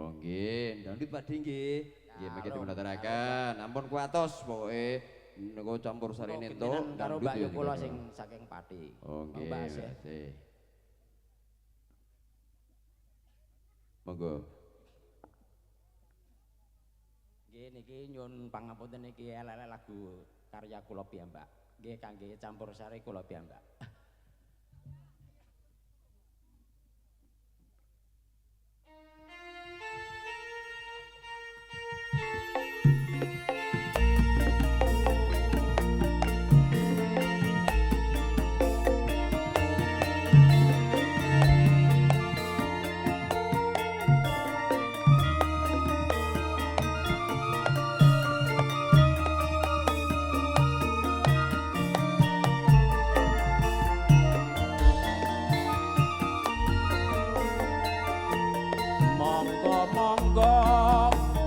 Oh nggih, dangdut Pak D nggih. Nggih, mangke dipun aturaken. Ampun kuatos pokoke niku campur sari entuk karo dangdut Mbak ya Yu kula juga. sing saking Pati. Oh nggih, Mbak Asih. makasih. Monggo. Nggih niki nyuwun pangapunten niki elek-elek lagu karya kula piyambak. Nggih kangge campur sari kula piyambak. Monggo-monggo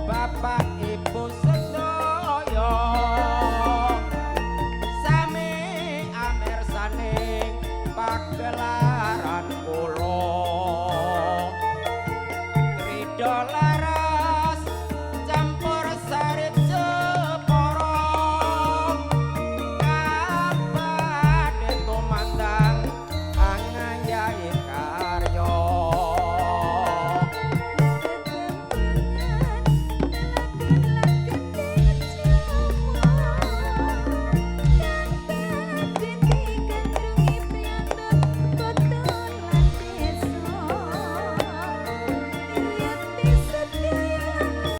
Bapak Ibu sedaya sami amersani pagelaran.